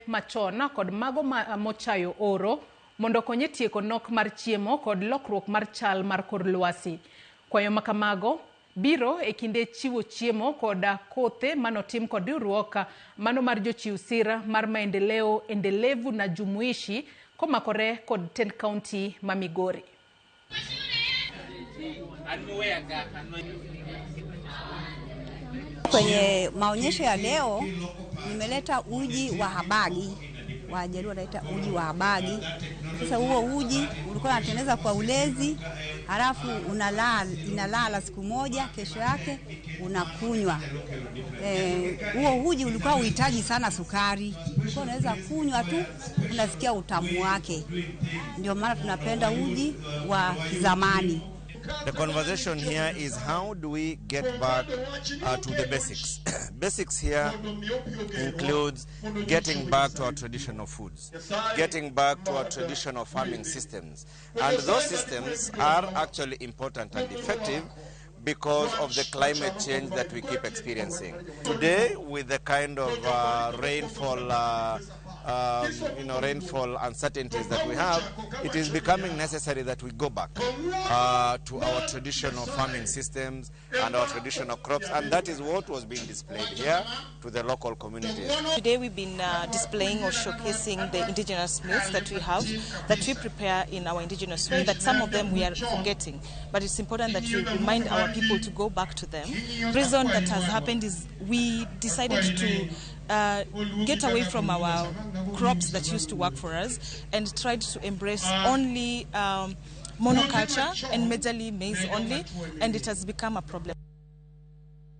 Machon kod mago mochayo oro mondo okony e tieko nok mar chiemo kod lokruok mar chal mar kor lwasi. Kwayo ma kamago biro e kinde chiwo chiemo kod kothe manotim kod riwruok mano mar jochiw sir mar Maendeleo Endelevu na Jumuishi komakore kod tend kaunti ma Migori. Kwenye maonyesho ya leo nimeleta uji wa habagi, Wajaluo wanaita uji wa habagi. Sasa huo uji ulikuwa unatengeneza kwa ulezi, halafu unalala, inalala siku moja, kesho yake unakunywa. Huo uji ulikuwa uhitaji sana sukari, ulikuwa unaweza kunywa tu, unasikia utamu wake. Ndio maana tunapenda uji wa kizamani. The conversation here is how do we get back to the basics. Basics here includes getting back to our traditional foods, getting back to our traditional farming systems. And those systems are actually important and effective because of the climate change that we keep experiencing. Today, with the kind of rainfall, rainfall uncertainties that we have, it is becoming necessary that we go back to our traditional farming systems and our traditional crops, and that is what was being displayed here to the local communities. Today we've been displaying or showcasing the indigenous meals that we have, that we prepare in our indigenous way, that some of them we are forgetting, but it's important that we remind our people to go back to them. The reason that has happened is we decided to get away from our crops that used to work for us and tried to embrace only monoculture and majorly maize only, and it has become a problem.